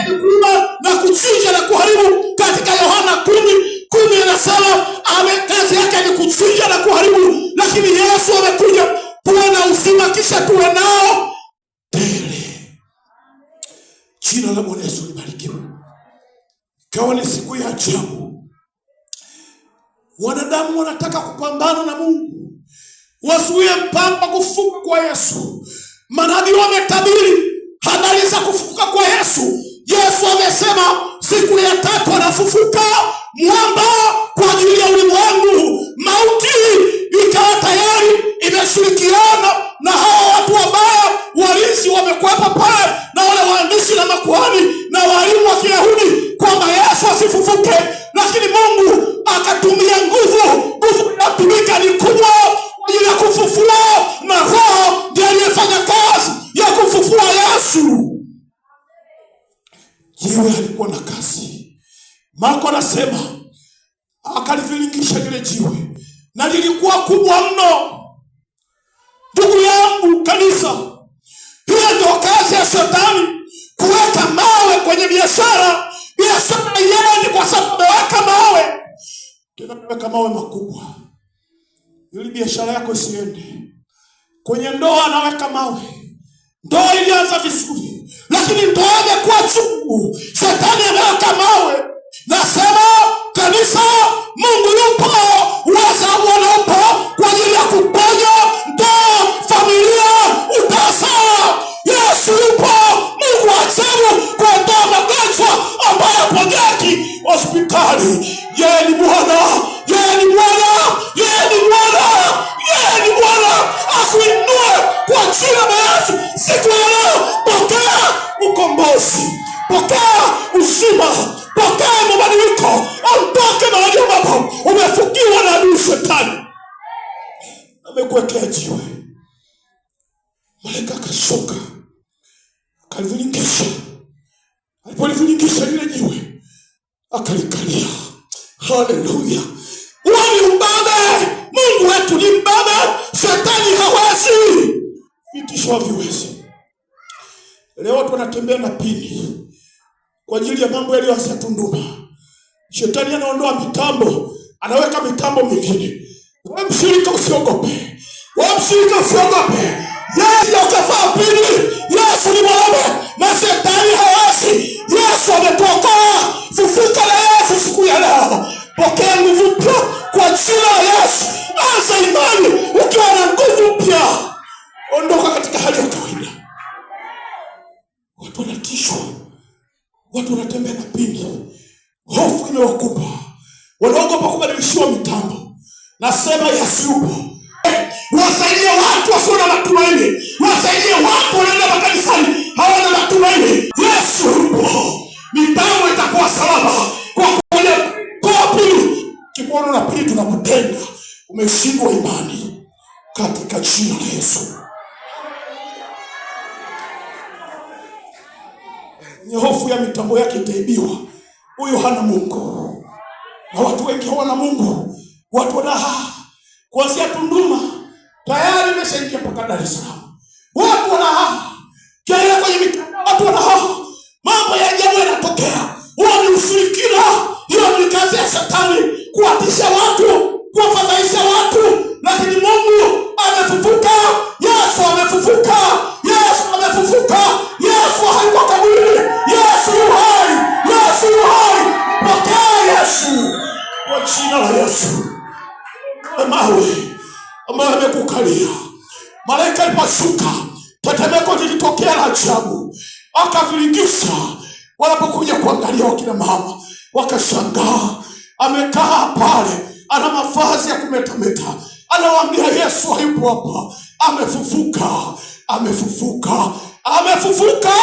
yake ni kuiba na kuchinja na kuharibu. Katika Yohana 10:10 anasema kazi yake ni kuchinja na kuharibu, lakini Yesu amekuja tuwe na uzima, kisha tuwe nao tele. Jina la Bwana Yesu libarikiwe. Ikawa ni siku ya ajabu. Wanadamu wanataka kupambana na Mungu, wazuie mpango wa kufufuka kwa Yesu. Manabii wametabiri habari za kufufuka kwa Yesu. Yesu amesema siku ya tatu anafufuka, mwamba kwa ajili ya ulimwengu. Mauti ikawa tayari imeshirikiana na hawa watu wabaya, walinzi wamekuwepo pale na wale waandishi na makuhani na walimu wa Kiyahudi kwamba Yesu asifufuke, lakini Mungu akatumia nguvu. Nguvu inatumika ni kubwa kwa ajili ya kufufua, na Roho ndiye aliyefanya kazi ya kufufua Yesu. Jiwe alikuwa na kazi. Marko anasema akaliviringisha lile jiwe, na lilikuwa kubwa mno. Ndugu yangu kanisa, hiyo ndio kazi ya shetani, kuweka mawe kwenye biashara. Biashara haiendi kwa sababu ameweka mawe, tena ameweka mawe makubwa, ili biashara yako isiende. Kwenye ndoa anaweka mawe. Ndoa ilianza vizuri, lakini ndoa imekuwa chungu. Shetani ameweka mawe. Nasema kanisa, Mungu yupo, uweza wa Bwana upo kwa ajili ya kuponya ndoa, familia, utasa. Yesu yupo, Mungu wa ajabu, kuondoa magonjwa ambayo hayaponyeki hospitali. Yeye ni Bwana, yeye ni Bwana, yeye ni Bwana, yeye ni Bwana. Akuinue kwa jina la Yesu siku ya leo. Pokea ukombozi, pokea uzima, pokea mabadiliko, ondoke mahali ambapo umefukiwa na adui shetani amekuwekea jiwe. Malaika akashuka akaliviringisha. Alipoliviringisha lile jiwe akalikalia. Haleluya! Huo ni mbabe. Mungu wetu ni mbabe, shetani hawezi, vitisho haviwezi. Leo watu wanatembea na pini kwa ajili ya mambo yaliyoanza Tunduma. Shetani anaondoa mitambo, anaweka mitambo mingine. Wewe mshirika usiogope, wewe mshirika usiogope. Yesu ukavaa pini. Yesu ni mwanaume na shetani hawezi. Yesu ametuokoa. Fufuka na Yesu siku ya leo, pokea nguvu mpya kwa jina la Yesu. Anza imani ukiwa na nguvu mpya, ondoka katika hali ya kawaida. Watu wanatishwa, watu wanatembea na pini, hofu imewakumba, wanaogopa kubadilishiwa mitambo. Nasema Yesu yupo. Wasaidie watu wasio na matumaini, wasaidie watu wanaenda makanisani hawana matumaini. Yesu yupo, mitambo itakuwa salama kwa kuja kwa pili. Kikuona na pili, tunakutenga, umeshindwa imani katika jina la Yesu. Mwenye hofu ya mitambo yake itaibiwa, huyo hana Mungu. Na watu wengi hawana Mungu, watu wana kuanzia Tunduma tayari imeshaingia mpaka Dar es Salaam. Watu wana kelele kwenye mitandao, watu wana mambo ya ajabu yanatokea. Huo ni ushirikina, hiyo ni kazi ya shetani kuwatisha watu, kuwafadhaisha watu, lakini Mungu amefufuka. Yesu amefufuka, Yesu amefufuka. Yesu hayuko kaburini, Yesu yu hai, Yesu yu hai. Mpokee Yesu kwa jina la Yesu. Mawe ambayo amekukalia, malaika aliposhuka, tetemeko lilitokea la ajabu, akaviringisha. Wanapokuja kuangalia wakina mama wakashangaa, amekaa pale, ana mavazi ya kumetameta, anawaambia Yesu hayupo hapa, amefufuka, amefufuka, amefufuka.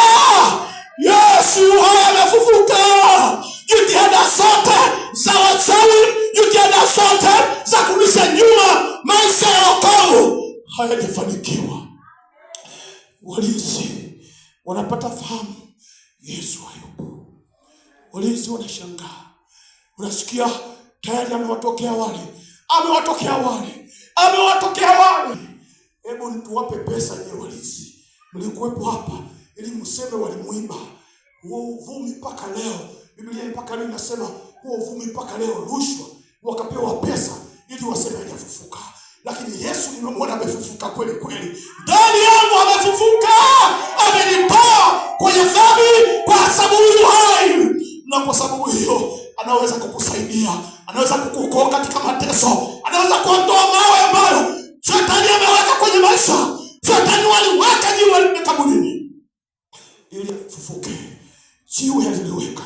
Yesu hai, amefufuka. Jitihada zote za wachawi, jitihada zote za kurudisha nyuma maisha ya wokovu hayajafanikiwa. Walinzi wanapata fahamu Yesu hayupo. Walinzi wanashangaa, unasikia tayari amewatokea wale, amewatokea wale, amewatokea wale. Hebu tuwape pesa nyie walinzi, mlikuwepo hapa ili mseme walimuiba. Huo uvumi mpaka leo, Biblia mpaka leo inasema huo uvumi mpaka leo, rushwa, wakapewa pesa ili waseme hajafufuka. Lakini Yesu nimemwona amefufuka kweli kweli, ndani yangu amefufuka, amenitoa kwenye dhambi kwa sababu huyu hai, na kwa sababu hiyo anaweza kukusaidia, anaweza kukuokoa katika mateso, anaweza kuondoa mawe ambayo shetani ameweka kwenye maisha. Shetani waliweka jiwe lile kaburini ili afufuke. Jiwe aliliweka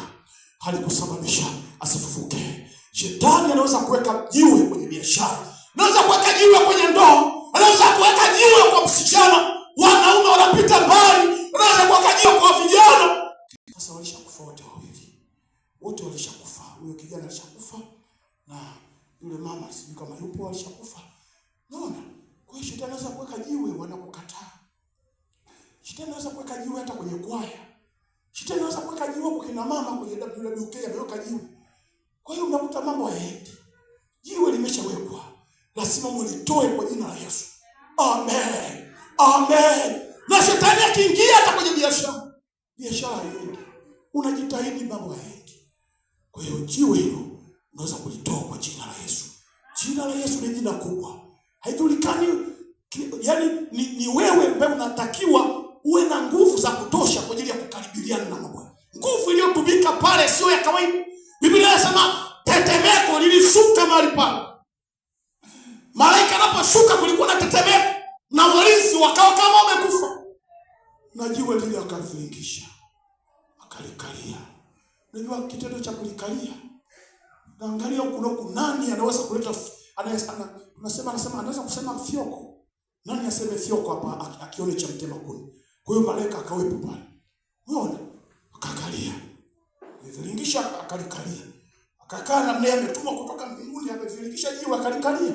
halikusababisha asifufuke. Shetani anaweza kuweka jiwe kwenye biashara, anaweza kuweka jiwe kwenye ndoa, anaweza kuweka jiwe kwa msichana, wanaume wanapita mbali, anaweza kuweka jiwe kwa vijana. Sasa walishakufa wote wawili, wote walishakufa. Huyo kijana alishakufa na yule mama sijui kama yupo, alishakufa. Unaona? Kwa hiyo shetani anaweza kuweka jiwe, wanakukataa. Shetani anaweza kuweka jiwe hata kwenye kwaya. Shetani anaweza kuweka jiwe kwa kina mama kwenye WWK ameweka jiwe. Kwa hiyo unakuta mambo hayaendi. Jiwe limeshawekwa, lazima mulitoe kwa jina la Yesu. Amen, amen. Na shetani akiingia hata kwenye biashara, biashara haiendi, unajitahidi, mambo hayaendi. Kwa hiyo jiwe hilo unaweza kulitoa kwa jina la Yesu. Jina la Yesu ni jina kubwa, haijulikani yaani ni wewe ambaye unatakiwa uwe na nguvu za kutosha kwa ajili ya kukabiliana na mambo. Nguvu iliyotumika pale sio ya kawaida. Biblia inasema tetemeko lilishuka mahali pale. Malaika anaposhuka kulikuwa na tetemeko na walinzi wakawa kama wamekufa. Na jiwe lile akalivingisha, akalikalia. Unajua kitendo cha kulikalia, naangalia huku na huku, nani anaweza kuleta anasema anaweza kusema fyoko. Nani aseme fyoko hapa akione cha mtema kuni? Kwa hiyo malaika akawepo pale. Unaona? Akakalia. Aliviringisha akalikalia. Akakaa na mnaye ametumwa kutoka mbinguni, ameviringisha jiwe akalikalia.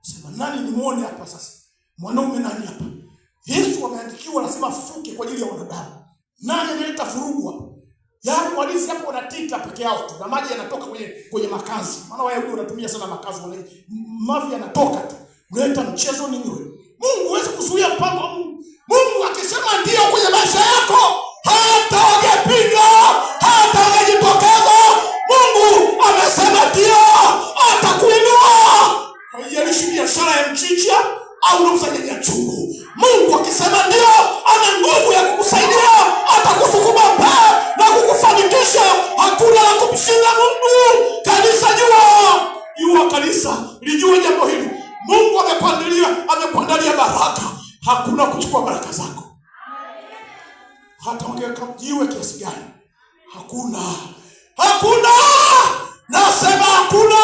Sema nani nimuone hapa sasa? Mwanaume nani hapa? Yesu ameandikiwa lazima afufuke kwa ajili ya wanadamu. Nani analeta furugu hapa? Yaani walinzi hapo wanatita peke yao tu na maji yanatoka kwenye makazi. Maana Wayahudi wanatumia sana makazi, mavi yanatoka tu. Unaleta mchezo nini wewe? Mungu huwezi kuzuia mpango wa Mungu. Mungu akisema ndio kwenye maisha yako, hata wangepinga, hata wangejitokeza, Mungu amesema ndio, atakuinua. Haijalishi biashara ya mchicha au unauza nyanya chungu. Mungu akisema ndio, ana nguvu ya kukusaidia, atakusukuma mbele na kukufanikisha. Hakuna la kumshinda Mungu. Kanisa jua, kanisa lijue jambo hili. Mungu amekuandalia baraka. Hakuna kuchukua baraka zako. Hata ungeweka jiwe kiasi gani, hakuna, hakuna. Nasema hakuna.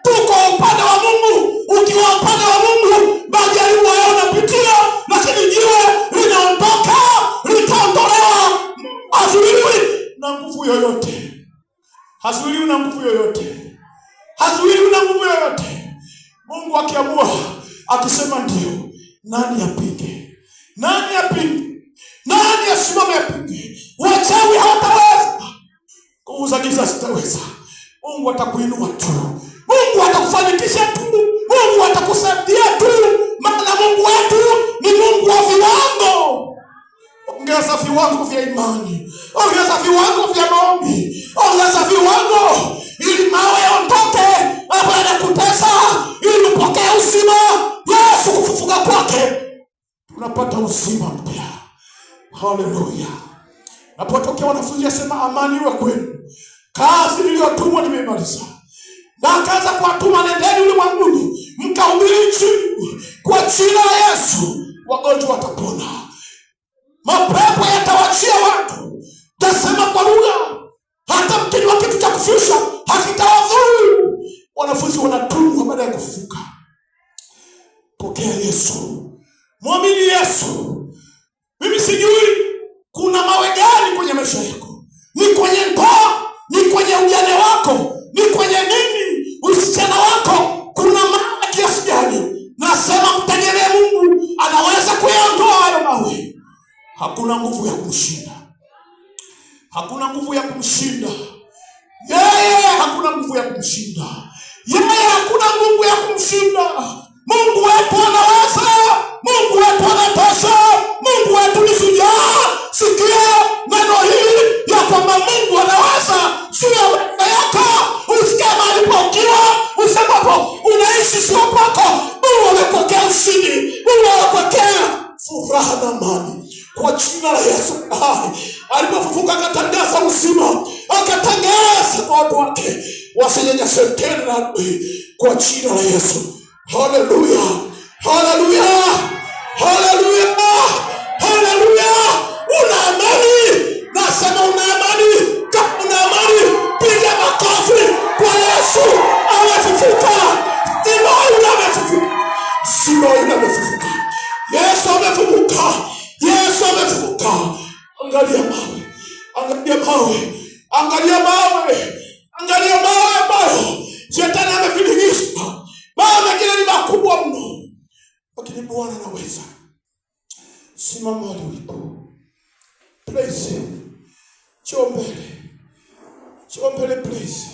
Tuko upande wa Mungu. Ukiwa upande wa Mungu, majaribu hayo unapitia, lakini jiwe linaondoka, litaondolewa. Hazuiliwi na nguvu yoyote, hazuiliwi na nguvu yoyote, hazuiliwi na nguvu yoyote. Mungu akiamua, akisema ndio, nani apinge? Nani apinge? Nani asimame apinge? Wachawi hawataweza, nguvu za giza zitaweza. Mungu atakuinua tu, Mungu atakufanikisha tu, Mungu atakusaidia tu, maana Mungu wetu ni Mungu wa viwango. Ongeza viwango vya imani, ongeza viwango vya maombi, ongeza viwango ili mawe yaondoke ambayo yanakutesa, ili upokee uzima. Yesu kufufuka kwake tunapata uzima mpya. Haleluya. Napotokea wanafunzi asema amani iwe kwenu, kazi niliyotumwa nimeimaliza. Na akaanza kuwatuma, nendeni ulimwenguni mkahubiri injili kwa jina la Yesu, wagonjwa watapona, mapepo yatawachia watu, tasema kwa lugha, hata mkinywa kitu cha kufisha hakitawadhuru. Wanafunzi wanatumwa baada ya kufufuka. Pokea Yesu, mwamini Yesu. Mimi sijui kuna mawe gani kwenye maisha yako, ni kwenye ndoa, ni kwenye ujane wako, ni kwenye nini, usichana wako, kuna mawe kiasi gani? Nasema mtegemee Mungu, anaweza kuyaondoa hayo mawe. Hakuna nguvu ya kumshinda, hakuna nguvu ya kumshinda yeye, hakuna nguvu ya kumshinda yeye, hakuna nguvu ya kumshinda. Mungu wetu anaweza, Mungu wetu anatosha, Mungu wetu ni shujaa. Sikia neno hili. Alipofufuka akatangaza uzima, akatangaza kwa watu wake wasinyanyaswe tena na adui, kwa jina la Yesu. Haleluya, haleluya, haleluya, haleluya! Una amani? Nasema una amani. Kama una amani, piga makofi kwa Yesu. Amefufuka, simba yule amefufuka, simba yule amefufuka. Yesu amefufuka, Yesu amefufuka. Angalia mawe, angalia mawe, angalia mawe, angalia mawe ambayo shetani ameviringisha. Mawe mengine ni makubwa mno, lakini Bwana anaweza. Simama mahali ulipo, please, njoo mbele, njoo mbele please.